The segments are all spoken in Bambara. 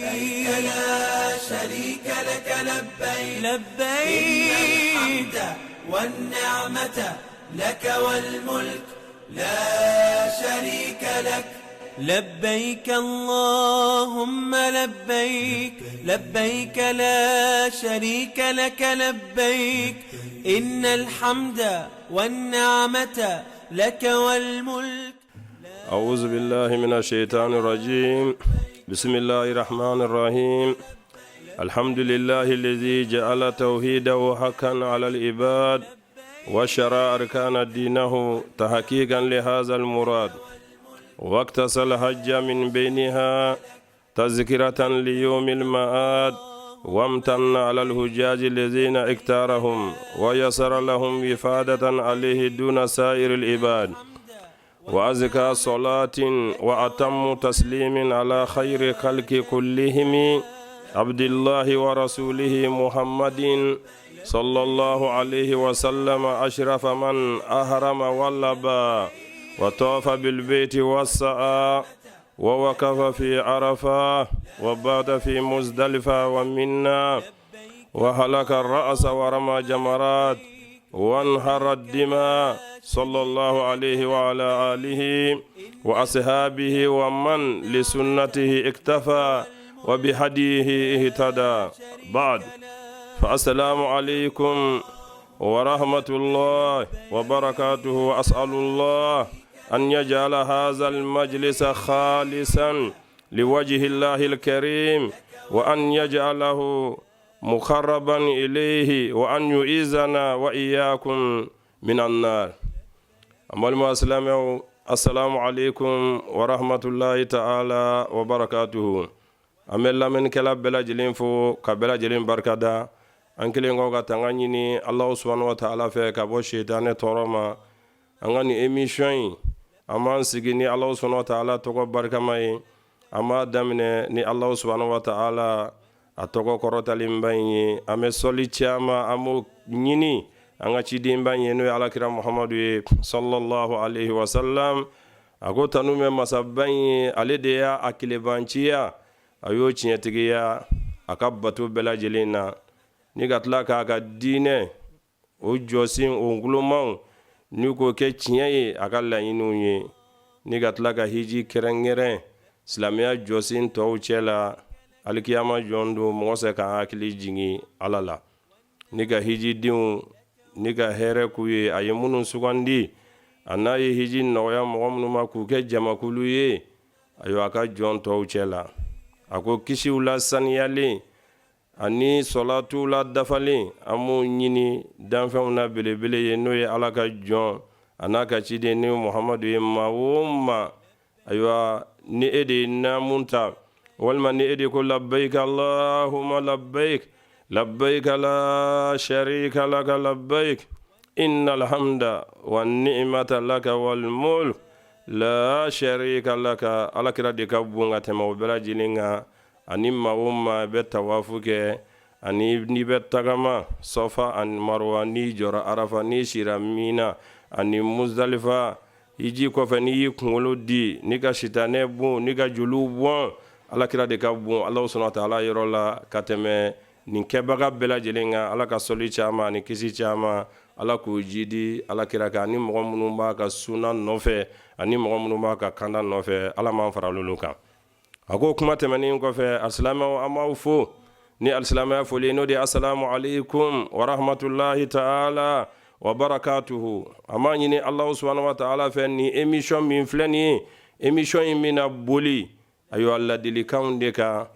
لبيك لا شريك لك لبيك، لبيك إن الحمد والنعمة لك والملك لا شريك لك. لبيك اللهم لبيك، لبيك لا شريك لك لبيك، إن الحمد والنعمة لك والملك. أعوذ بالله من الشيطان الرجيم. بسم الله الرحمن الرحيم. الحمد لله الذي جعل توحيده حقا على العباد، وشرع أركان دينه تحقيقا لهذا المراد، واقتص الحج من بينها تذكرة ليوم المآد، وامتن على الحجاج الذين اختارهم ويسر لهم وفادة عليه دون سائر العباد. وأزكى صلاة وأتم تسليم على خير خلق كلهم، عبد الله ورسوله محمد صلى الله عليه وسلم، أشرف من أهرم ولبى وطاف بالبيت وسعى ووقف في عرفة وبات في مزدلفة ومنى وحلق الرأس ورمى جمرات وانحر الدماء، صلى الله عليه وعلى آله وأصحابه ومن لسنته اكتفى وبهديه اهتدى. بعد، فالسلام عليكم ورحمة الله وبركاته. وأسأل الله أن يجعل هذا المجلس خالصا لوجه الله الكريم، وأن يجعله مقربا إليه، وأن يعيذنا وإياكم من النار. An balima silamɛw، السلام عليكم ورحمة الله تعالى وبركاته. An bɛ lamɛnnikɛla bɛɛ lajɛlen fo ka bɛɛ lajɛlen barikada. An kelen kɔ ka tanga ɲini Alahu سبحانه وتعالى fɛ ka bɔ sitanɛ tɔɔrɔ ma. An ka nin émission in, an b'an sigi ni Alahu سبحانه وتعالى tɔgɔ barikama ye. An b'a daminɛ ni Alahu سبحانه وتعالى a tɔgɔ kɔrɔtalenba in ye. An bɛ sɔli caman, an b'o ɲini an ka cidenba in ye, n'o ye Alakira Muhamadu ye، صلى الله عليه وسلم. A ko tanu bɛ masaba in ye, ale de y'a a tilebanciya, a y'o tiɲɛtigiya a ka bato bɛɛ lajɛlen na, ni ka tila k'a ka diinɛ o jɔsen o ngolomaw ni k'o kɛ tiɲɛ ye a ka laɲiniw ye, ni ka tila ka hiji kɛrɛnkɛrɛn silamɛya jɔsen tɔw cɛ la. Alikiyama jɔn don, mɔgɔ se ka hakili jigin Ala la, ni ka hijidenw ni ka hɛrɛ k'u ye, a ye minnu sugandi, a n'a ye hiji nɔgɔya mɔgɔ minnu ma k'u kɛ jamakulu ye, ayiwa, a ka jɔn tɔw cɛ la. A ko kisiw la saniyalen ani sɔlatuw la dafalen, an b'o ɲini danfɛnw na belebele ye, n'o ye Ala ka jɔn a n'a ka ciden ni Muhamadu ye. Maa o maa, ayiwa, ni e de ye naamu ta, walima ni e de ko لبيك اللهم لبيك، لبيك لا شريك لك لبيك، إن الحمد والنعمة لك والملك لا شريك لك. Alakira de ka bon ka tɛmɛ o bɛɛ lajɛlen kan. Ani maa o maa bɛ tawafu kɛ, ani n'i bɛ tagama Sɔfa ani Marwa, n'i jɔra Arafa, n'i sira Mina ani Muzdalifa, hiji kɔfɛ, n'i y'i kunkolo di, n'i ka sitanɛ bon, n'i ka joliw bɔn, Alakira de ka bon Alahu سبحانه وتعالى yɔrɔ la ka tɛmɛ nin kɛbaga bɛɛ lajɛlen kan. Ala ka sɔli caman ani kisi caman, Ala k'o jidi Alakira kan, ani mɔgɔ minnu b'a ka suna nɔfɛ, ani mɔgɔ minnu b'a ka kanda nɔfɛ. Ala m'an fara olu kan. A ko kuma tɛmɛnen kɔfɛ, alisilamɛw, an b'aw fo ni alisilamɛya foli, n'o de ye السلام عليكم ورحمة الله تعالى وبركاته. An b'a ɲini Alahu سبحانه وتعالى fɛ, ni émission min filɛ nin ye, émission in bɛna boli, ayiwa, ladilikanw de kan.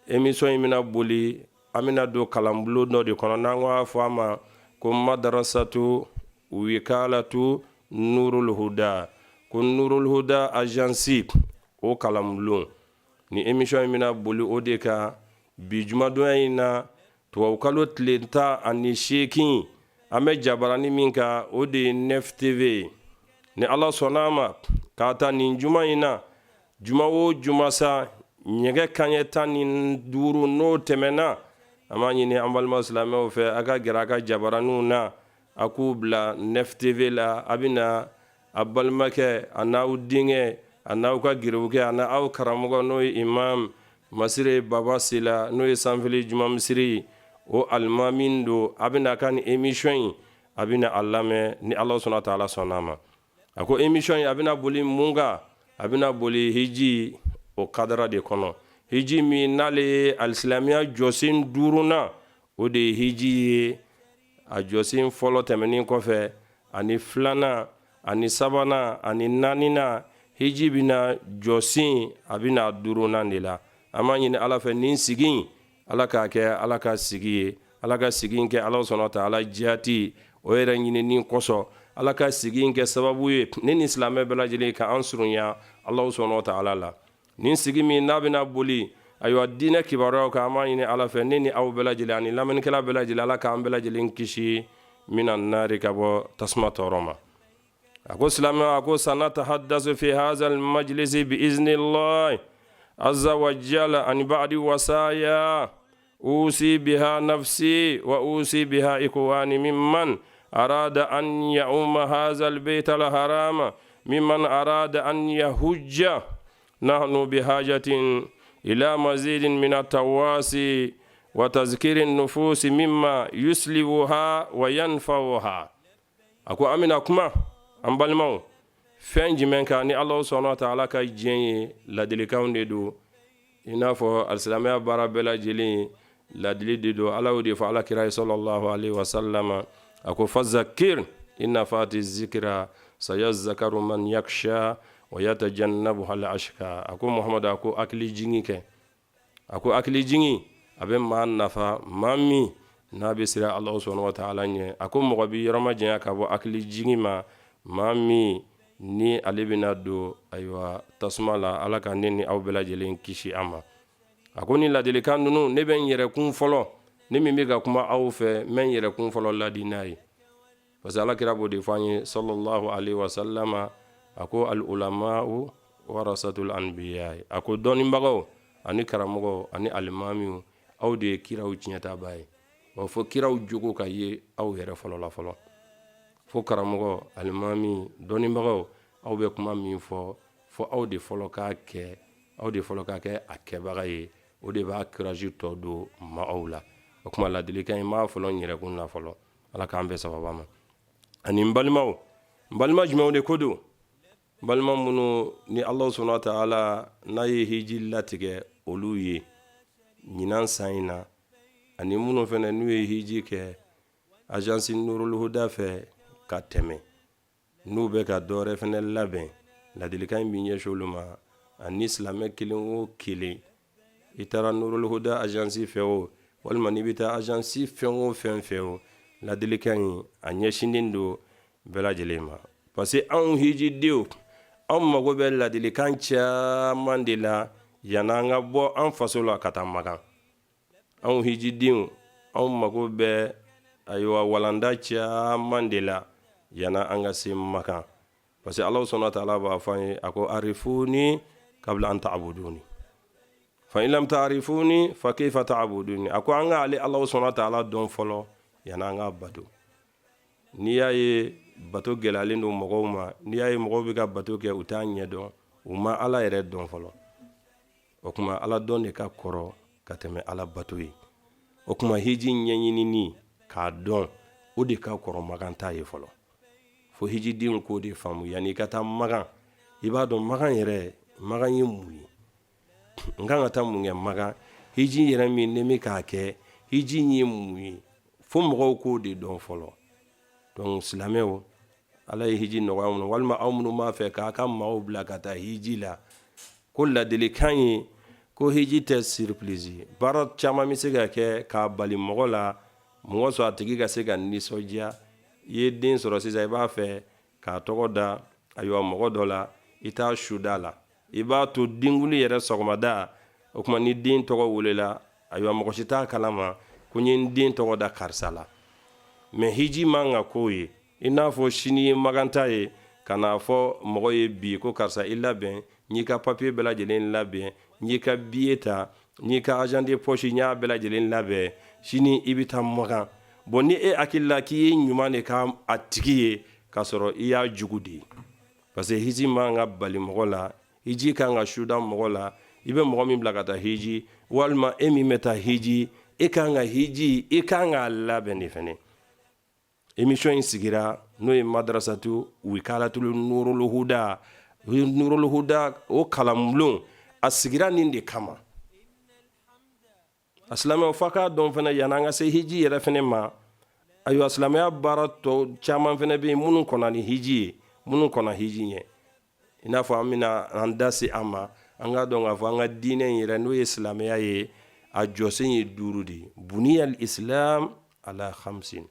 Émission in bɛna boli, an bɛna don kalanbulon dɔ de kɔnɔ, n'an ko a fɔ a ma ko Madarasatu Wikalatu Nurul Huda, ko Nurul Huda agence o kalanbulon. Ni émission in bɛna boli o de kan bi jumadonya in na, tubabukalo tile 18. An bɛ jabarani min kan, o de ye Nef TV ye. Ni Ala sɔnna a ma, k'a ta nin juma in na, juma o juma sa, ɲɛgɛ kaɲɛ 15 n'o tɛmɛna, an b'a ɲini an balima silamɛw fɛ, a ka gɛrɛ a ka jabaraniw na, a k'u bila Nef TV la. A bɛna a balimakɛ, a n'aw denkɛ, a n'aw ka geribukɛ, a n'aw karamɔgɔ, n'o ye imam Masire Baba Sila n'o ye Sanfili Juma Misiri o alimami don. A bɛna a ka nin émission in, a bɛna a lamɛn ni Alahu subahana wataala sɔnna a ma. A ko émission in a bɛna boli mun kan? A bɛna boli hiji o kadara de kɔnɔ. Hiji min n'ale ye alisilamɛya jɔsen duurunan, o de ye hiji ye. A jɔsen fɔlɔ tɛmɛnen kɔfɛ, ani filanan, ani sabanan, ani naaninan, hiji bɛna jɔsen, a bɛna duurunan de la. An b'a ɲini Ala fɛ, nin sigi in, Ala k'a kɛ Ala ka sigi ye. Ala ka sigi in kɛ Ala subahana wataala jati o yɛrɛ ɲinini kosɔn. Ala ka sigi in kɛ sababu ye ne ni silamɛ bɛɛ lajɛlen ka an surunya Ala subahana wataala la. Nin sigi min n'a bɛna boli, ayiwa, diinɛ kibaruyaw kan, an b'a ɲini Ala fɛ, ne ni aw bɛɛ lajɛlen ani lamɛnnikɛla bɛɛ lajɛlen, Ala k'an bɛɛ lajɛlen kisi mina nari, ka bɔ tasuma tɔɔrɔ ma. A ko silamɛ, a ko sanatahaddasu fi hazal majlisi bi iznillah azza wa jalla an ba'di wasaya usi biha nafsi wa usi biha ikwani mimman arada an ya'umma hazal bayt al harama, mimman arada an yahujja. Nahnu bihajatin ila mazidin min atawasi wa tazkiri nufusi mimma yuslihuha wa yanfa'uha. A ko an bɛna kuma, an balimaw, fɛn jumɛn kan? Ni Ala subahana wa taala ka diɲɛ ye, ladilikanw de don. I n'a fɔ alisilamɛya baara bɛɛ lajɛlen ladili de don. Ala y'o de fɔ Ala kira ye salalahu alayihi wasalama, a ko fazakir in nafati zikira sayazakaru man yaksha wa yatajannabuhal ashka. A ko Muhamadu, a ko hakili jigin kɛ. A ko hakili jigin a bɛ maa nafa, maa min n'a bɛ siran Alahu subahana wa taala ɲɛ. A ko mɔgɔ b'i yɔrɔ majanya ka bɔ hakili jigin ma, maa min ni ale bɛna don, ayiwa, tasuma la. Ala ka ne ni aw bɛɛ lajɛlen kisi a ma. A ko ni ladilikan ninnu, ne bɛ n yɛrɛkun fɔlɔ, ne min bɛ ka kuma aw fɛ, n bɛ n yɛrɛkun fɔlɔ ladi n'a ye, parce que Ala kira b'o de fɔ an ye salalahu alayihi wasalama. A ko al ulamau warasatul anbiya. A ko dɔnnibagaw ani karamɔgɔw ani alimamiw, aw de ye kiraw tiɲɛtaba ye. Wa fo kiraw jogo ka ye aw yɛrɛ fɔlɔ la fɔlɔ. Fo karamɔgɔ, alimami, dɔnnibagaw, aw bɛ kuma min fɔ, fo aw de fɔlɔ k'a kɛ, aw de fɔlɔ ka kɛ a kɛbaga ye. O de b'a courage tɔ don maaw la. O tuma ladilikan in, n b'a fɔlɔ n yɛrɛkun na fɔlɔ. Ala k'an bɛɛ sababa ma. Ani n balimaw, n balima jumɛnw de ko don? N balima minnu ni Alahu subahana wa taala n'a ye hiji latigɛ olu ye ɲinan san in na, ani minnu fana n'u ye hiji kɛ agence Nurul Huda fɛ ka tɛmɛ, n'u bɛ ka dɔwɛrɛ fana labɛn, ladilikan in bɛ ɲɛsin olu ma. Ani silamɛ kelen o kelen, i taara Nurul Huda agence fɛ o, walima n'i bɛ taa agence fɛn o fɛn fɛ o, ladilikan in a ɲɛsinnen don bɛɛ lajɛlen ma, parce que anw hijidenw, anw mago bɛ ladilikan caman de la yann'an ka bɔ an faso la ka taa Makan. Anw hijidenw, anw mago bɛ, ayiwa, walanda caman de la yanni an ka se Makan, parce que Ala subahana wa taala b'a fɔ an ye, a ko arifuni kabla an ta'buduni fa in lam ta'rifuni fa kayfa ta'buduni. A ko an ka ale Ala subahana wa taala dɔn fɔlɔ yanni an ka bato. N'i y'a ye bato gɛlɛyalen don mɔgɔw ma, n'i y'a ye mɔgɔw bɛ ka bato kɛ, u t'a ɲɛdɔn, u ma Ala yɛrɛ dɔn fɔlɔ. O tuma Ala dɔn de ka kɔrɔ ka tɛmɛ Ala bato ye. O tuma hiji ɲɛɲinini k'a dɔn, o de ka kɔrɔ Makan ta ye fɔlɔ. Fo hijidenw k'o de faamu. Yanni i ka taa Makan, i b'a dɔn Makan yɛrɛ, Makan ye mun ye, n kan ka taa mun kɛ Makan, hiji yɛrɛ min ne bɛ k'a kɛ, hiji ye mun ye? Fo mɔgɔw k'o de dɔn fɔlɔ. Donc silamɛw, Ala ye hiji nɔgɔya minnu, walima aw minnu b'a fɛ k'a ka maaw bila ka taa hiji la, ko ladilikan ye ko hiji tɛ surprise ye. Baara caman bɛ se ka kɛ k'a bali mɔgɔ la, mɔgɔ sɔrɔ a tigi ka se ka nisɔndiya. I ye den sɔrɔ sisan, i b'a fɛ k'a tɔgɔ da, ayiwa, mɔgɔ dɔ la, i t'a su da la, i b'a to denkundi yɛrɛ sɔgɔmada. O tuma ni den tɔgɔ welela, ayiwa, mɔgɔ si t'a kalama ko n ye n den tɔgɔ da karisa la. Mais hiji man ka k'o ye i n'a fɔ sini ye Makan ta ye, ka n'a fɔ mɔgɔ ye bi ko karisa, i labɛn, n y'i ka papiye bɛɛ lajɛlen labɛn, n y'i ka billet ta, n y'i ka argent de poche, n y'a bɛɛ lajɛlen labɛn, sini i bɛ taa Makan. Bon, ni e hakili la k'i ye ɲuman de k'a a tigi ye, k'a sɔrɔ i y'a jugu de ye, parce que hiji man ka bali mɔgɔ la. Hiji kan ka suda mɔgɔ la. I bɛ mɔgɔ min bila ka taa hiji, walima e min bɛ taa hiji, e kan ka hiji, i kan k'a labɛn de fɛnɛ. Émission in sigira, n'o ye madrasatu wikalatul nurul huda, nurul huda o kalanbulon, a sigira nin de kama. A silamɛw, f'a k'a dɔn fana, yanni an ka se hiji yɛrɛ fana ma, ayiwa, silamɛya baara tɔ caman fana bɛ yen minnu kɔnna ni hiji ye, minnu kɔnna hiji ɲɛ. I n'a fɔ an bɛna an da se a ma. An k'a dɔn k'a fɔ an ka diinɛ in yɛrɛ, n'o ye silamɛya ye, a jɔsen ye duuru de ye. Buniyal islam ala khamsin.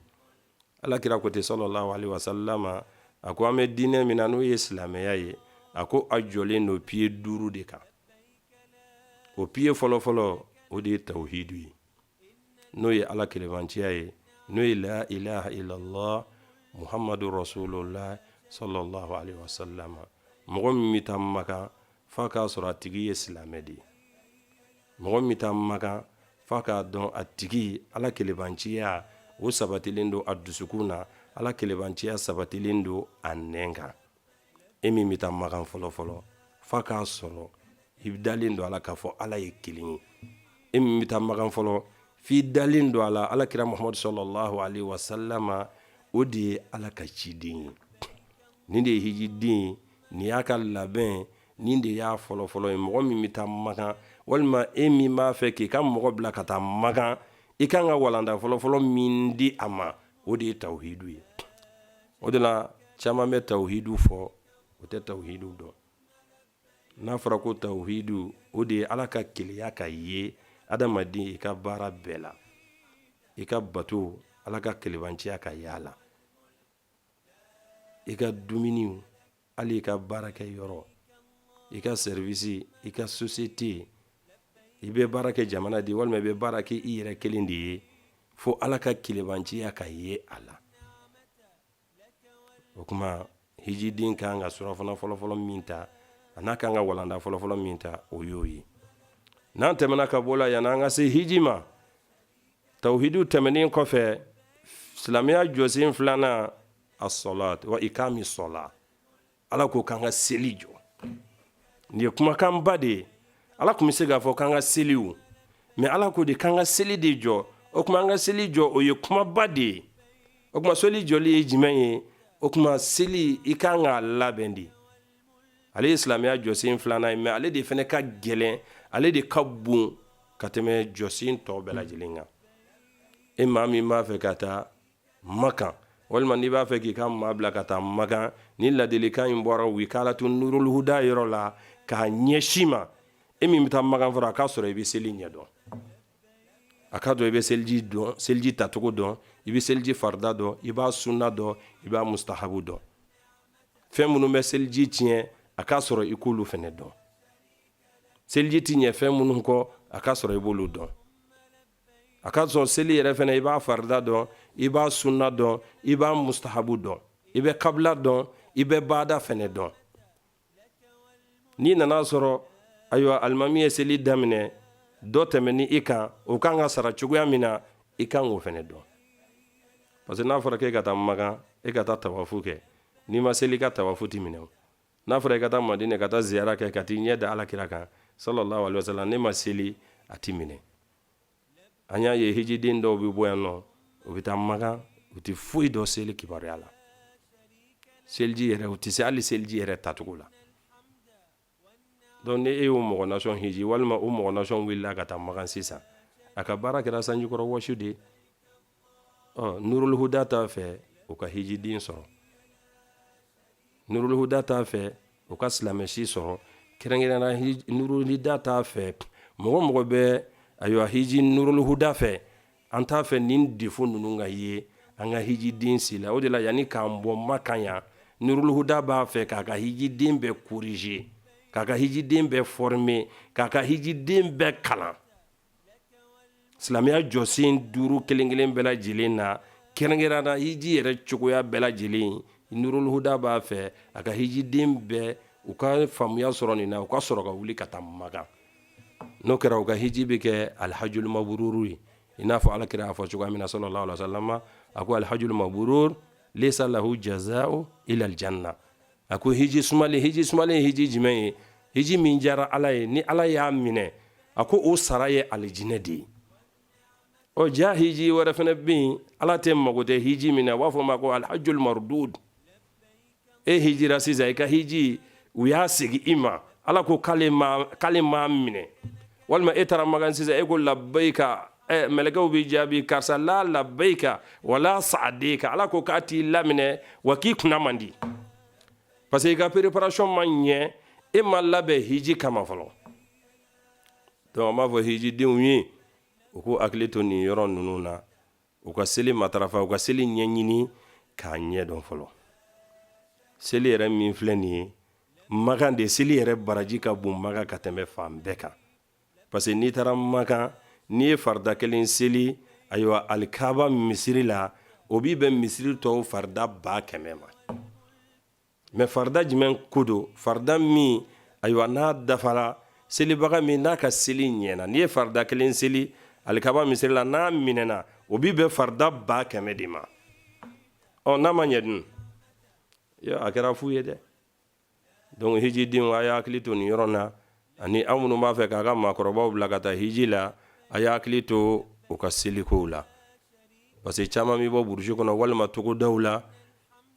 Ala kira ko ten, sallallahu alaihi wasallam, a ko an bɛ diinɛ min na, n'o ye silamɛya ye, a ko a jɔlen don pied duuru de kan. O pied fɔlɔfɔlɔ, o de ye tawhidu ye, n'o ye Ala kelebanciya ye, n'o ye la ilaha illallah muhammadu rasulullah sallallahu alaihi wasallam. Mɔgɔ min bɛ taa Makan, f'a k'a sɔrɔ a tigi ye silamɛ de ye. Mɔgɔ min bɛ taa Makan, f'a k'a dɔn a tigi Ala kelebanciya o sabatilen don a dusukun na, Ala kelebanciya sabatilen don a nɛn kan. E min bɛ taa Makan fɔlɔfɔlɔ, f'a k'a sɔrɔ i dalen don a la k'a fɔ Ala ye kelen ye. E min bɛ taa Makan fɔlɔ, f'i dalen don a la Ala kira Muhamadu sallallahu alaihi wasallam, o de ye Ala ka ciden ye. Nin de ye hijiden ye, nin y'a ka labɛn, nin de y'a fɔlɔfɔlɔ ye. Mɔgɔ min bɛ taa Makan, walima e min b'a fɛ k'i ka mɔgɔ bila ka taa Makan, i kan ka walanda fɔlɔfɔlɔ min di a ma, o de ye tawhidu ye. O de la caman bɛ tawhidu fɔ, o tɛ tawhidu dɔn. N'a fɔra ko tawhidu, o de ye Ala ka kelenya ka ye adamaden i ka baara bɛɛ la, i ka bato, Ala ka kelebanciya ka y'a la, i ka dumuniw, hali i ka baarakɛ yɔrɔ, i ka service, i ka société, i bɛ baara kɛ jamana de ye walima i bɛ baara kɛ i yɛrɛ kelen de ye, fo Ala ka kelebanciya ka ye a la. O tuma hijiden kan ka surafana fɔlɔfɔlɔ min ta, a n'a kan ka walanda fɔlɔfɔlɔ min ta, o y'o ye. N'an tɛmɛna ka bɔ la, yanni an ka se hiji ma, tawhidu tɛmɛnen kɔfɛ, silamɛya jɔsen filanan, as-salat wa ikami sɔla. Ala ko k'an ka seli jɔ. Nin ye kumakanba de ye. Ala tun bɛ se k'a fɔ k'an ka seli o, mais Ala ko de k'an ka seli de jɔ. O tuma an ka seli jɔ, o ye kumaba de ye. O tuma seli jɔli ye jumɛn ye? O tuma seli, i kan k'a labɛn de. Ale ye silamɛya jɔsen filanan ye, mais ale de fana ka gɛlɛn, ale de ka bon ka tɛmɛ jɔsen tɔ bɛɛ lajɛlen kan. E maa min b'a fɛ ka taa Makan, walima n'i b'a fɛ k'i ka maa bila ka taa Makan, ni ladilikan in bɔra wikalatu nurul huda yɔrɔ la k'a ɲɛsin ma, e min bɛ taa Makan fɔlɔ, a k'a sɔrɔ i bɛ seli ɲɛdɔn, a k'a dɔn i bɛ seliji dɔn, seliji tacogo dɔn, i bɛ seliji farida dɔn, i b'a sunna dɔn, i b'a mustahabu dɔn. Fɛn minnu bɛ seliji tiɲɛ, a k'a sɔrɔ i k'olu fana dɔn. Seliji tɛ ɲɛ fɛn minnu kɔ, a k'a sɔrɔ i b'olu dɔn. A k'a sɔrɔ seli yɛrɛ fana, i b'a farida dɔn, i b'a sunna dɔn, i b'a mustahabu dɔn, i bɛ kabila dɔn, i bɛ baada fana dɔn. N'i nana sɔrɔ, ayiwa, alimami ye seli daminɛ, dɔ tɛmɛni i kan, o kan ka sara cogoya min na, i kan k'o fana dɔn. Parce que n'a fɔra k'e ka taa Makan, e ka taa tawafu kɛ, n'i ma seli, ka tawafu ti minɛ. N'a fɔra i ka taa Madinɛ, ka taa ziyara kɛ, ka t'i ɲɛ da Ala kira kan sallallahu alaihi wasallam, n'e ma seli, a ti minɛ. An y'a ye hijiden dɔw bɛ bɔ yan nɔ, u bɛ taa Makan, u tɛ foyi dɔn seli kibaruya la. Seliji yɛrɛ, u tɛ se hali seliji yɛrɛ tacogo la. Donc ni e y'o mɔgɔ nasɔn hiji, walima o mɔgɔ nasɔn wulila ka taa Makan sisan, a ka baara kɛra sanjikɔrɔ wɔsi de ye. Ɔ, Nurul Huda t'a fɛ o ka hijiden sɔrɔ, Nurul Huda t'a fɛ o ka silamɛ si sɔrɔ. Kɛrɛnkɛrɛnnenya, Nurul Huda t'a fɛ mɔgɔ mɔgɔ bɛ, ayiwa, hiji Nurul Huda fɛ. An t'a fɛ nin défaut ninnu ka ye an ka hijiden si la. O de la, yanni k'an bɔ Makan yan, Nurul Huda b'a fɛ k'a ka hijiden bɛɛ corriger, k'a ka hijiden bɛɛ former, k'a ka hijiden bɛɛ kalan silamɛya jɔsen duuru kelen kelen bɛɛ lajɛlen na, kɛrɛnkɛrɛnnenya hiji yɛrɛ cogoya bɛɛ lajɛlen. Nurul Huda b'a fɛ a ka hijiden bɛɛ u ka faamuya sɔrɔ nin na, u ka sɔrɔ ka wuli ka taa Makan. N'o kɛra, u ka hiji bɛ kɛ alhajul mabururu ye, i n'a fɔ Ala kira y'a fɔ cogoya min na sallallahu alaihi wasallam. A ko alhajul maburur laysa lahu jaza'u illa aljanna. A ko hiji sumalen, hiji sumalen ye hiji jumɛn ye? Hiji min diyara Ala ye, ni Ala y'a minɛ, a ko o sara ye alijinɛ de ye. Ɔ ja hiji wɛrɛ fana bɛ yen, Ala tɛ mago tɛ hiji min na, u b'a fɔ o ma ko alhajjul mardud. E hijira sisan, i ka hiji u y'a segin i ma, Ala ko k'ale m'a minɛ. Walima e taara Makan sisan, e ko labayika, mɛlɛkɛw b'i jaabi karisa la labayika wala saadeka. Ala ko k'a t'i laminɛ wa k'i kunna man di, parce que i ka préparation ma ɲɛ, e ma labɛn hiji kama fɔlɔ. Donc an b'a fɔ hijidenw ye, u k'u hakili to nin yɔrɔ ninnu na, u ka seli matarafa, u ka seli ɲɛɲini k'a ɲɛ dɔn fɔlɔ. Seli yɛrɛ min filɛ nin ye Makan de, seli yɛrɛ baraji ka bon Makan ka tɛmɛ fan bɛɛ kan, parce que n'i taara Makan, n'i ye farida kelen seli, ayiwa, alikaba misiri la, o b'i bɛn misiri tɔw farida 100 000 ma. Mais farida jumɛn ko don? Farida min, ayiwa, n'a dafara, selibaga min n'a ka seli ɲɛna, n'i ye farida kelen seli alikaba misiri la, n'a minɛna, o b'i bɛn farida 100 000 de ma. Ɔ n'a ma ɲɛ dun, a kɛra fu ye dɛ. Donc hijidenw, a y'a hakili to nin yɔrɔ na, ani aw minnu b'a fɛ k'a ka maakɔrɔbaw bila ka taa hiji la, a y'a hakili to u ka selikow la, parce que caman bɛ bɔ burusi kɔnɔ walima togodaw la,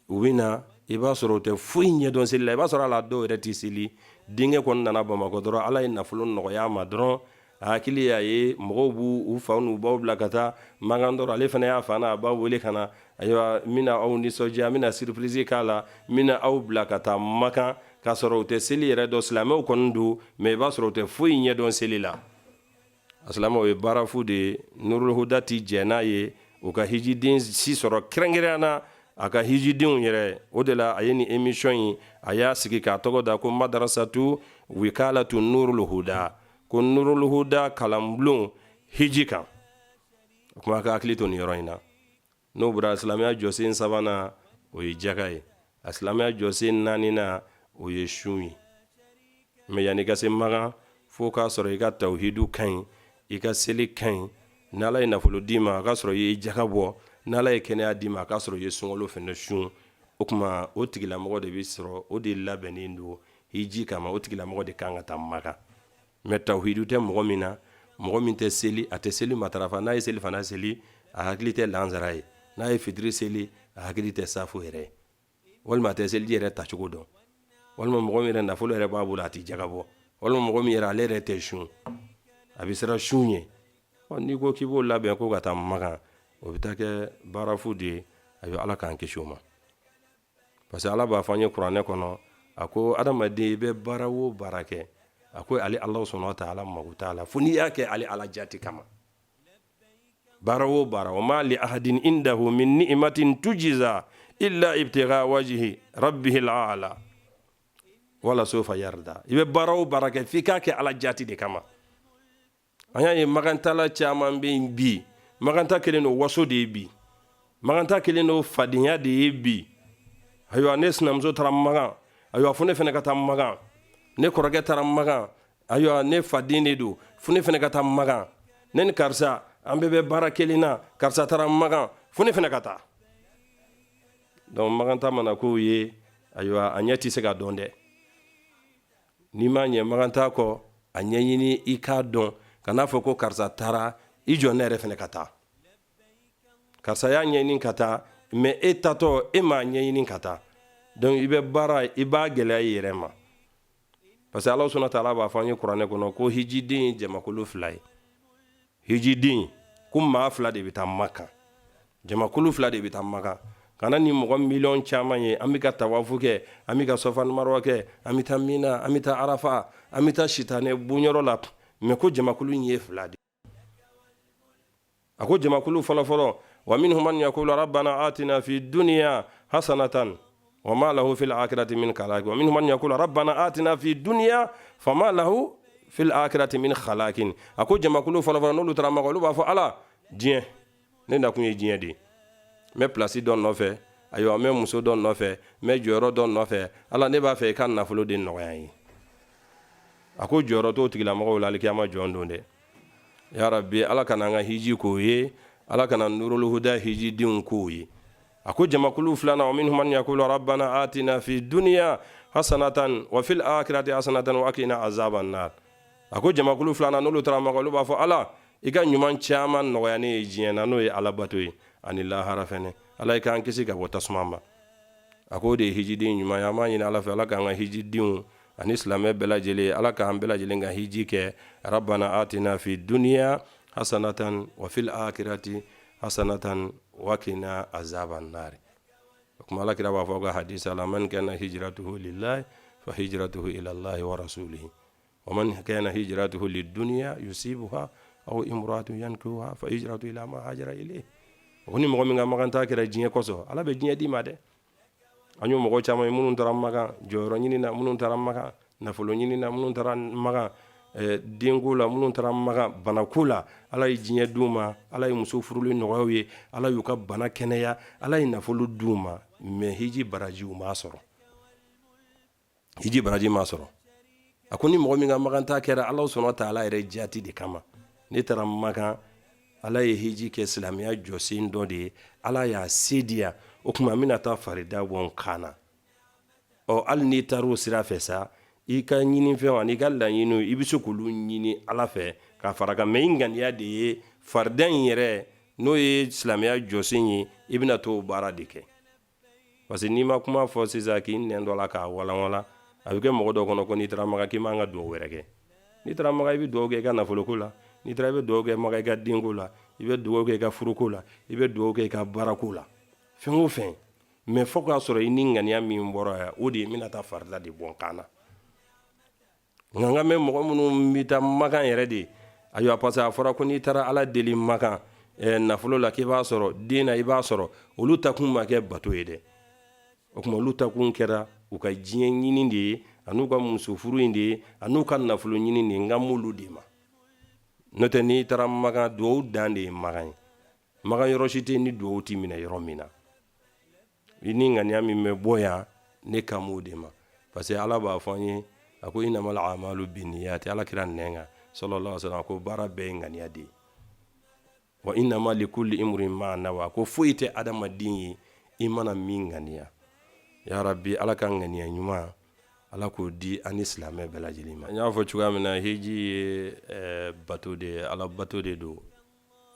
u bɛ na, i b'a sɔrɔ u tɛ foyi ɲɛdɔn seli la. I b'a sɔrɔ a la dɔw yɛrɛ tɛ seli. Denkɛ kɔni nana Bamakɔ dɔrɔn, Ala ye nafolo nɔgɔya a ma dɔrɔn, a hakili y'a ye mɔgɔw b'u u faw n'u baw bila ka taa Makan dɔrɔn, ale fana y'a fa n'a ba wele ka na, ayiwa, n bɛna aw nisɔndiya, n bɛna surprise k'a la, n bɛna aw bila ka taa Makan, k'a sɔrɔ u tɛ seli yɛrɛ dɔn. Silamɛw kɔni don, mais i b'a sɔrɔ u tɛ foyi ɲɛdɔn seli la. A silamɛw ye baara fu de ye. Nurulhuda ti jɛn n'a ye u ka hijiden si sɔrɔ, kɛrɛnkɛrɛnya na a ka hijidenw yɛrɛ. O de la a ye nin émission in, a y'a sigi k'a tɔgɔ da ko madarasatu wikalatu nurulhuda, ko nurulhuda kalanbulon hiji kan. O kuma ka hakili to nin yɔrɔ in na. N'o bɔra, silamɛya jɔsen sabanan, o ye jaka ye. A silamɛya jɔsen naaninan, o ye sun ye. Mais yanni i ka se Makan, fo k'a sɔrɔ i ka tawhidu ka ɲi, i ka seli ka ɲi. N'Ala ye nafolo d'i ma, a k'a sɔrɔ i ye jaka bɔ. N'Ala ye kɛnɛya d'i ma, a k'a sɔrɔ i ye sunkalo fɛnɛ sun. O tuma o tigilamɔgɔ de bɛ sɔrɔ, o de labɛnnen don hiji kama, o tigilamɔgɔ de kan ka taa Makan. Mais tawhidu tɛ mɔgɔ min na, mɔgɔ min tɛ seli, a tɛ seli matarafa, n'a ye seli fana seli, a hakili tɛ lansara ye, n'a ye fitiri seli, a hakili tɛ safo yɛrɛ ye, walima a tɛ seliji yɛrɛ tacogo dɔn, walima mɔgɔ min yɛrɛ nafolo yɛrɛ b'a bolo, a tɛ jaga bɔ, walima mɔgɔ min yɛrɛ ale yɛrɛ tɛ sun, a bɛ siran sun ɲɛ, ɔ n'i ko k'i b'o labɛn ko ka taa Makan, o bɛ taa kɛ baarafu de ye. A bɛ Ala k'an kisi o ma, parce que Ala b'a fɔ an ye kuranɛ kɔnɔ, a ko adamaden, i bɛ baara o baara kɛ, a ko ale Ala subhanahu wa taala mago t'a la fo n'i y'a kɛ ale Ala jati kama. Baara o baara, wa ma li ahadin indahu min ni'matin tujiza illa ibtigha wajhi rabbihil a'la wala sofa yarda. I bɛ baara o baara kɛ, f'i k'a kɛ Ala jati de kama. An y'a ye magantala caman bɛ yen bi, maganta kɛlen don waso de ye bi, maganta kɛlen don fadenya de ye bi. Ayiwa, ne sinamuso taara Magan, ayiwa, fo ne fana ka taa Magan. Ne kɔrɔkɛ taara Magan, ayiwa, ne faden de don, fo ne fana ka taa Magan. Ne ni karisa, an bɛɛ bɛ baara kelen na, karisa taara Magan, fo ne fana ka taa. Donc maganta mana k'o ye, ayiwa, a ɲɛ tɛ se ka dɔn dɛ. N'i ma ɲɛ maganta kɔ, a ɲɛɲini i k'a dɔn, kan'a fɔ ko karisa taara, i jɔ ne yɛrɛ fana ka taa. Karisa y'a ɲɛɲini ka taa, mais e tatɔ, e m'a ɲɛɲini ka taa. Donc i bɛ baara, i b'a gɛlɛya i yɛrɛ ma, parce que Ala subhanahu wa taala b'a fɔ an ye kuranɛ kɔnɔ ko hijiden ye jamakulu fila ye. Hijiden ko maa fila de bɛ taa Makan, jamakulu fila de bɛ taa Makan. Kana ni mɔgɔ miliyɔn caman ye, an bɛ ka tawafu kɛ, an bɛ ka Safa ni Marwa kɛ, an bɛ taa Mina, an bɛ taa Arafa, an bɛ taa sitanɛ bonyɔrɔ la, mais ko jamakulu in ye fila de. A ko jamakulu fɔlɔfɔlɔ, wa minhum man yakulu rabbana atina fi dunya hasanatan wa ma lahu fil akhirati min khalaq, wa minhum man yakulu rabbana atina fi dunya fama lahu fil akhirati min khalaqin. A ko jamakulu fɔlɔfɔlɔ, n'olu taara Maka, olu b'a fɔ Ala, diɲɛ, ne nakun ye diɲɛ de ye, n bɛ pilasi dɔ nɔfɛ, ayiwa, n bɛ muso dɔ nɔfɛ, n bɛ jɔyɔrɔ dɔ nɔfɛ. Ala, ne b'a fɛ i ka nafolo de nɔgɔya n ye. A ko jɔyɔrɔ t'o tigilamɔgɔw la alikiyama jɔn don dɛ. Ya rabbi, Ala kana an ka hiji k'o ye, Ala kana Nurul Huda hijidenw k'o ye. A ko jamakulu filanan, wa minhum man yakulu rabbana atina fi dunya hasanatan wa fil akhirati hasanatan wa qina azaban nar. A ko jamakulu filanan, n'olu taara Makan, olu b'a fɔ: Ala, i ka ɲuman caman nɔgɔya ne ye diɲɛ na, n'o ye Ala bato ye, ani lahara fɛnɛ, Ala i k'an kisi ka bɔ tasuma ma. A ko o de ye hijiden ɲuman ye. An b'a ɲini Ala fɛ, Ala k'an ka hijidenw ani silamɛ bɛɛ lajɛlen, Ala k'an bɛɛ lajɛlen ka hiji kɛ. Rabbana atina fi dunya hasanatan wa fil akhirati hasanatan wa qina azaban nar. O kuma, Ala kira b'a fɔ ka hadisa la: man kana hijratuhu lillahi fa hijratuhu ila Allahi wa rasulihi, wa man kana hijratuhu lidunya yusibuha aw imra'atun yankihuha fa hijratuhu ila ma hajara ilayhi. O ni mɔgɔ min ka Makan taa kɛra diɲɛ kosɔn, Ala bɛ diɲɛ d'i ma dɛ. An y'o mɔgɔ caman ye, minnu taara Makan jɔyɔrɔ ɲini na, minnu taara Makan nafolo ɲini na, minnu taara Makan denko la, minnu taara Makan banako la. Ala ye diɲɛ d'u ma, Ala ye muso furuli nɔgɔyaw ye, Ala y'u ka bana kɛnɛya, Ala ye nafolo d'u ma, mais hiji baraji u m'a sɔrɔ, hiji baraji m'a sɔrɔ. A ko ni mɔgɔ min ka Makan taa kɛra Ala sɔnna ta Ala yɛrɛ jati de kama, ne taara Makan, Ala ye hiji kɛ silamɛya jɔsen dɔ de ye, Ala y'a se di yan, o tuma n bɛna taa farida bɔ n kan na. Ɔ, hali n'i taara o sira fɛ sa, i ka ɲinifɛnw ani i ka laɲiniw, i bɛ se k'olu ɲini Ala fɛ ka fara kan, mais i ŋaniya de ye farida in yɛrɛ, n'o ye silamɛya jɔsen ye, i bɛna t'o baara de kɛ. Parce que n'i ma kuma fɔ sisan k'i nɛn dɔ la k'a walanwalan, a bɛ kɛ mɔgɔ dɔ kɔnɔ ko n'i taara Makan k'i man ka dugawu wɛrɛ kɛ. N'i taara Makan, i bɛ dugawu kɛ i ka nafoloko la. N'i taara, i bɛ dugawu kɛ Makan i ka denko la, i bɛ dugawu kɛ i ka furuko la, i bɛ dugawu kɛ i ka baarako la, fɛn o fɛn. Mais fo k'a sɔrɔ i ni ŋaniya min bɔra yan, o de ye n bɛna taa farida de bɔ n kan na. Nka n ka mɛn mɔgɔ minnu bɛ taa Makan yɛrɛ de, ayiwa, parce que a fɔra ko n'i taara Ala deli Makan nafolo la k'i b'a sɔrɔ, den na i b'a sɔrɔ, olu ta kun ma kɛ bato ye dɛ. O tuma, olu ta kun kɛra u ka diɲɛ ɲini de ye, an'u ka muso furu in de ye, an'u ka nafolo ɲini de ye. N ka m'olu de ma. N'o tɛ, n'i taara Makan, duwawu dan de ye Makan ye. Makan yɔrɔ si tɛ ni duwawu t'i minɛ yɔrɔ min na. I ni ŋaniya min bɛ bɔ yan, ne kan b'o de ma, parce que Ala b'a fɔ an ye, a ko: innamal amalu binniyati. Ala kira nɛn kan, sallallahu alaihi wasallam, ko baara bɛɛ ye ŋaniya de ye. Wa innama likulli imrin ma nawa. Ko foyi tɛ adamaden ye i mana min ŋaniya. Ya rabbi, Ala ka ŋaniya ɲuman, Ala k'o di an ni silamɛ bɛɛ lajɛlen ma. N y'a fɔ cogoya min na, hiji ye bato de ye, Ala bato de don.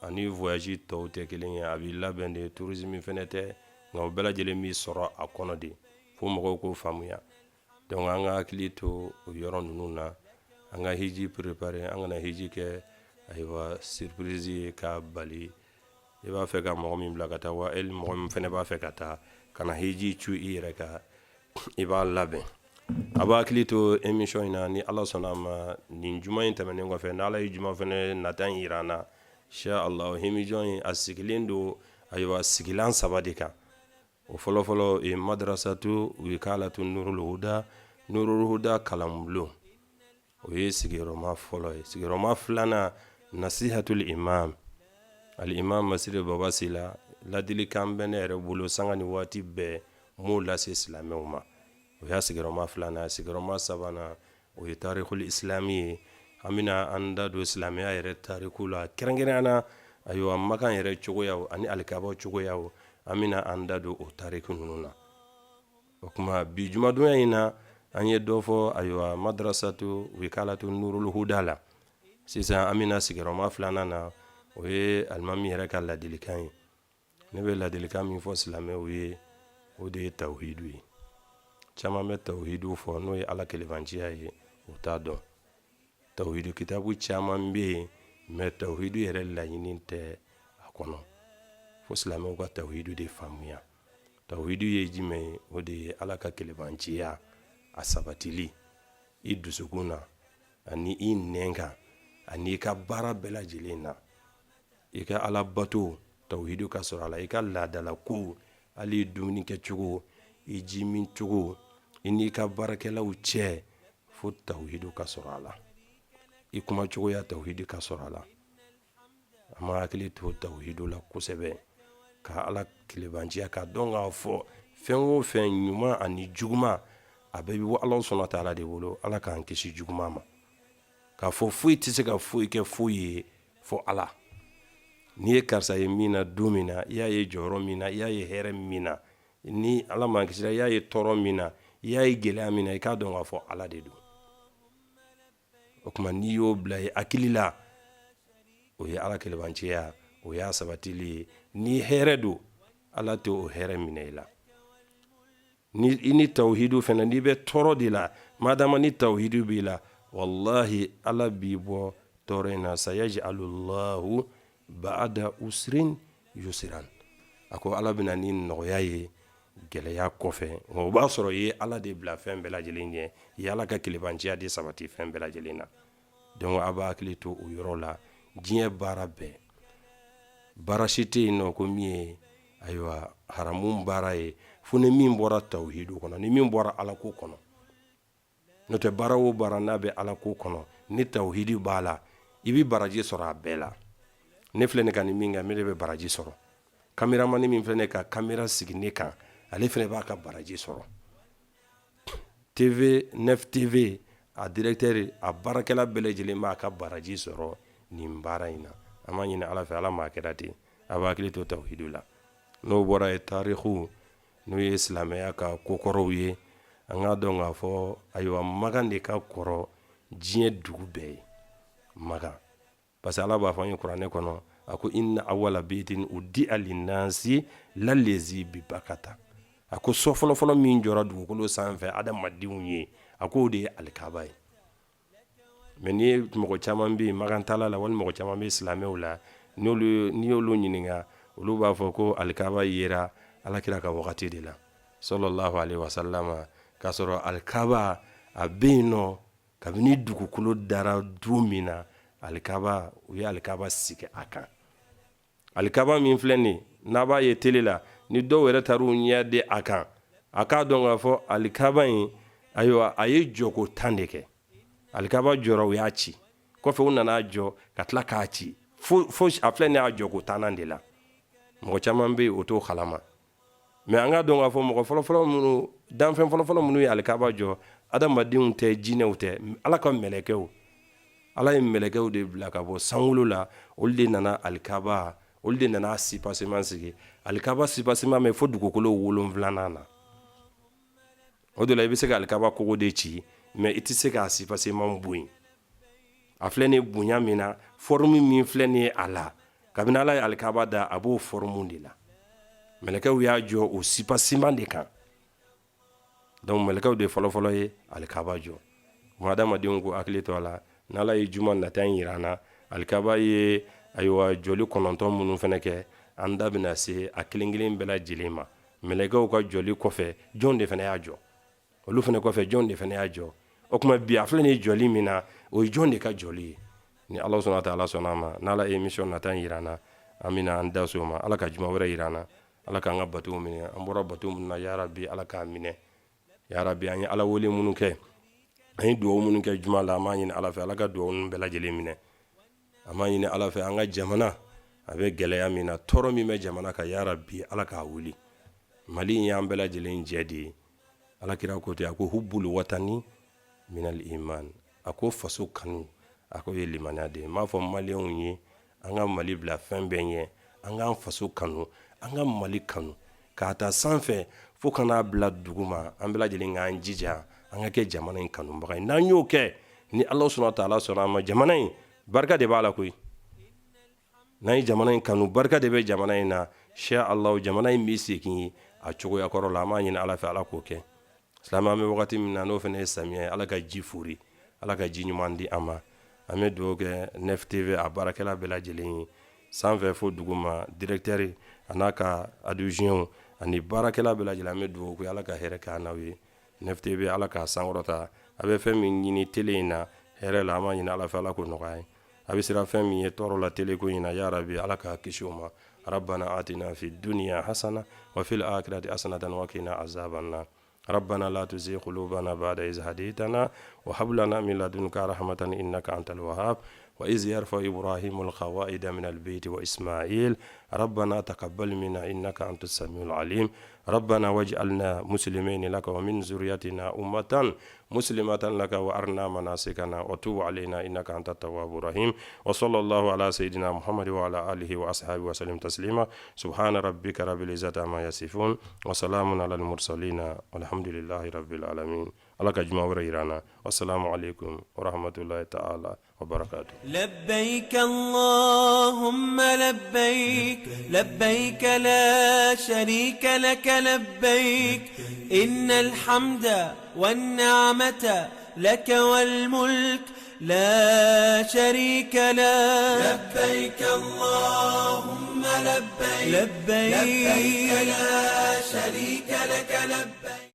Ani voyage tɔw tɛ kelen ye, a b'i labɛn de, tourisme fɛnɛ tɛ, nka o bɛɛ lajɛlen b'i sɔrɔ a kɔnɔ de, fo mɔgɔw k'o faamuya. Donc an ka hakili to o yɔrɔ ninnu na, an ka hiji préparer, an kana hiji kɛ, ayiwa, surprise ye k'a bali. I b'a fɛ ka mɔgɔ min bila ka taa, wa e mɔgɔ min fɛnɛ b'a fɛ ka taa, ka na hiji cu i yɛrɛ kan, i b'a labɛn. A b'a hakili to émission in na. Ni Ala sɔnna a ma, nin juma in tɛmɛnen kɔfɛ, ni Ala ye juma fɛnɛ nata in yira an na, insha Allah, émission in a sigilen don, ayiwa, sigilan saba de kan. O fɔlɔfɔlɔ ye madrasatu wikalatu Nurul Huda, Nurul Huda kalanbulon, o ye sigiyɔrɔma fɔlɔ ye. Sigiyɔrɔma filanan, nasihatul imam, al imam Masire Baba Sila, ladilikan bɛ ne yɛrɛ bolo sanga ni waati bɛɛ, m'o lase silamɛw ma, o y'a sigiyɔrɔma filanan. Sigiyɔrɔma sabanan, o ye tarikul islami ye. An bɛna an da don silamɛya yɛrɛ tariku la, kɛrɛnkɛrɛnya na, ayiwa, Makan yɛrɛ cogoyaw ani alikaba cogoyaw, an bɛna an da don o tariku ninnu na. O tuma, bi jumadonya in na, an ye dɔ fɔ, ayiwa, madrasatu wikalatu Nurul Huda la. Sisan an bɛna sigiyɔrɔma filanan na, o ye alimami yɛrɛ ka ladilikan ye. Ne bɛ ladilikan min fɔ silamɛw ye, o de ye tawhidu ye. Caman bɛ tawhidu fɔ, n'o ye Ala kelebanciya ye, o t'a dɔn. Tawhidu kitabu caman bɛ yen, mais tawhidu yɛrɛ laɲini tɛ a kɔnɔ. Fo silamɛw ka tawhidu de faamuya. Tawhidu ye jumɛn ye? O de ye Ala ka kelebanciya a sabatili i dusukun na, ani i nɛn kan, ani i ka baara bɛɛ lajɛlen na. I ka Ala bato, tawhidu ka sɔrɔ a la. I ka laadala ko, hali i dumuni kɛcogo, i ji min cogo, i n'i ka baarakɛlaw cɛ, fo tawhidu ka sɔrɔ a la. I kuma cogoya, tawhidu ka sɔrɔ a la. An ma hakili to tawhidu la kosɛbɛ, ka Ala kelebanciya, ka dɔn k'a fɔ fɛn o fɛn ɲuman ani juguman, a bɛɛ bɛ bɔ Ala sɔnna taala de bolo. Ala k'an kisi juguman ma. K'a fɔ foyi tɛ se ka foyi kɛ foyi ye fo Ala. N'i ye karisa ye min na don min na, i y'a ye jɔyɔrɔ min na, i y'a ye hɛrɛ min na, ni Ala m'an kisira, i y'a ye tɔɔrɔ min na, i I y'a ye gɛlɛya min na, i k'a dɔn k'a fɔ Ala de don. O tuma n'i y'o bila i hakili la, o ye Ala kelebanciya, o y'a sabatili ye. Ni hɛrɛ don, Ala tɛ o hɛrɛ minɛ i la. Ni i ni tawhidu fana, n'i bɛ tɔɔrɔ de la, madama ni tawhidu b'i la, walahi Ala b'i bɔ tɔɔrɔ in na. Sayaji'alullahu ba'ada usrin yusiran. A ko Ala bɛna ni nɔgɔya ye gɛlɛya kɔfɛ. Nka o b'a sɔrɔ i ye Ala de bila fɛn bɛɛ lajɛlen ɲɛ, i ye Ala ka kelebanciya de sabati fɛn bɛɛ lajɛlen na. Donc a b'a hakili to o yɔrɔ la. Diɲɛ baara bɛɛ, baara si tɛ yen nɔ ko min ye ayiwa haramu baara ye, fo ni min bɔra tawhidu kɔnɔ, ni min bɔra Ala ko kɔnɔ. N'o tɛ, baara o baara n'a bɛ Ala ko kɔnɔ, ni tawhidi b'a la, i bɛ baraji sɔrɔ a bɛɛ la. Ne filɛ nin ka nin min kɛ, ne de bɛ baraji sɔrɔ. Kameramani min filɛ nin ka kamera sigi ne kan, ale fana b'a ka baraji sɔrɔ. TV 9 TV a directeur, a baarakɛla bɛɛ lajɛlen b'a ka baraji sɔrɔ nin baara in na. An b'a ɲini Ala fɛ, Ala m'a kɛra ten. A b'a hakili to tawhidu la. N'o bɔra ye, tariku, n'o ye silamɛya ka kokɔrɔw ye, an k'a dɔn k'a fɔ ayiwa Makan de ka kɔrɔ diɲɛ dugu bɛɛ ye, Makan. Parce que Ala b'a fɔ an ye kuranɛ kɔnɔ, a ko inna awala beyitin udi'a linnasi lalezi bi bakata. A ko so fɔlɔfɔlɔ min jɔra dugukolo sanfɛ adamadenw ye, a k'o de ye alikaba ye. Mais n'i ye mɔgɔ caman bɛ yen makantala la, walima mɔgɔ caman bɛ silamɛw la, n'i y'olu ɲininka, olu b'a fɔ ko alikaba yera Alakira ka wagati de la, sallallahu alaihi wasallam, k'a sɔrɔ alikaba a bɛ yen nɔ kabini dugukolo dara don min na. Alikaba, u ye alikaba sigi a kan. Alikaba min filɛ nin, n'a b'a ye tele la, ni dɔw yɛrɛ taar'u ɲɛ de a kan, a k'a dɔn k'a fɔ alikaba in, ayiwa, a ye jɔko 10 de kɛ. Alikaba jɔra, u y'a ci, kɔfɛ u nana jɔ ka tila k'a ci, fo a filɛ nin y'a jɔko 10nan de la. Mɔgɔ caman bɛ yen, o t'o kalama. Mais an k'a dɔn k'a fɔ mɔgɔ fɔlɔfɔlɔ minnu, danfɛn fɔlɔfɔlɔ minnu ye alikaba jɔ, adamadenw tɛ, jinɛw tɛ, Ala ka mɛlɛkɛw. Ala ye mɛlɛkɛw de bila ka bɔ sankolo la. Olu de nana alikaba, olu de nana soubassement sigi. Alikaba soubassement bɛ fo dugukolo wolonfilanan na. O de la i bɛ se ka alikaba kogo de ci, mais i tɛ se k'a soubassement bɔ yen. A filɛ nin bonya min na, forme min filɛ nin ye a la, kabini Ala ye alikaba da, a b'o forme de la. Mɛlɛkɛw y'a jɔ o soubassement de kan. Donc mɛlɛkɛw de fɔlɔfɔlɔ ye alikaba jɔ. Bon, adamadenw ko hakili to a la. N'Ala ye juma nata in yira an na, alikaba ye ayiwa jɔli 9 minnu fana kɛ, an da bɛna se a kelen kelen bɛɛ lajɛlen ma. Mɛlɛkɛw ka jɔli kɔfɛ, jɔn de fana y'a jɔ? Olu fana kɔfɛ, jɔn de fana y'a jɔ? O tuma bi, a filɛ nin jɔli min na, o ye jɔn de ka jɔli ye? Ni Ala sɔnna ta, Ala sɔnna a ma, n'Ala ye émission nata in yira an na, an bɛna an da so ma. Ala ka juma wɛrɛ yira an na. Ala k'an ka bato minɛ. An bɔra bato minnu na, yarabi, Ala k'a minɛ. Yarabi, an ye Ala wele minnu kɛ, an ye dugawu minnu kɛ juma la, an b'a ɲini Ala fɛ, Ala ka dugawu ninnu bɛɛ lajɛlen minɛ. An b'a ɲini Ala fɛ, an ka jamana a bɛ gɛlɛya min na, tɔɔrɔ min bɛ jamana kan, yarabi, Ala k'a wuli. Mali in y'an bɛɛ lajɛlen jɛ de ye. Ala kira ko ten, a ko hubbul watani minal iman. A ko faso kanu, a ko ye limaniya de ye. N b'a fɔ maliyɛnw ye, an ka Mali bila fɛn bɛɛ ɲɛ, an k'an faso kanu, an ka Mali kanu, k'a ta sanfɛ fo ka n'a bila duguma. An bɛɛ lajɛlen k'an jija, an ka kɛ jamana in kanubaga ye. N'an y'o kɛ, ni Ala sɔnna taala sɔnna a ma, jamana in barika de b'a la koyi. N'an ye jamana in kanu, barika de bɛ jamana in na. Sha Allah, jamana in bɛ segin a cogoya kɔrɔ la. An b'a ɲini Ala fɛ, Ala k'o kɛ. Silamɛ, an bɛ wagati min na, n'o fana ye samiya ye, Ala ka ji fori, Ala ka ji ɲuman di an ma. An bɛ dugawu kɛ Nef TV a baarakɛla bɛɛ lajɛlen ye, sanfɛ fo duguma, directeur a n'a ka adjoint ani baarakɛla bɛɛ lajɛlen. An bɛ dugawu kɛ, Ala ka hɛrɛ kɛ an n'aw ye. Nef TV, Ala k'a sankɔrɔta. A bɛ fɛn min ɲini télé in na hɛrɛ la, an b'a ɲini Ala fɛ, Ala k'o nɔgɔya ye. A bɛ siran fɛn min ye tɔɔrɔ la télé ko in na, yarabi, Ala k'a kisi o ma. Rabbana atina fi dunya hasana wa fil akhirati hasanatan wa qina azaban nar. Rabbana la tuzigh qulubana ba'da iz hadaytana wa hab lana min ladunka rahmatan innaka antal wahhab. Wa iz yarfa Ibrahim al-qawaida min al-bayt wa Ismail rabbana taqabbal minna innaka antas samiul alim. Rabbana waj'alna muslimin laka wa min zurriyatina ummatan. مسلمة لك وأرنا مناسكنا وتب علينا إنك أنت التواب الرحيم. وصلى الله على سيدنا محمد وعلى آله وأصحابه وسلم تسليما. سبحان ربك رب العزة عما يصفون وسلام على المرسلين والحمد لله رب العالمين. Ala ka juma wɛrɛ yira an na. Wassalamu alaikum warahmatullahi ta'ala wabarakatuh. لبيك اللهم لبيك، لبيك لا شريك لك لبيك، إن الحمد والنعمة لك والملك لا شريك له. لبيك اللهم لبيك، لبيك لا شريك لك لبيك.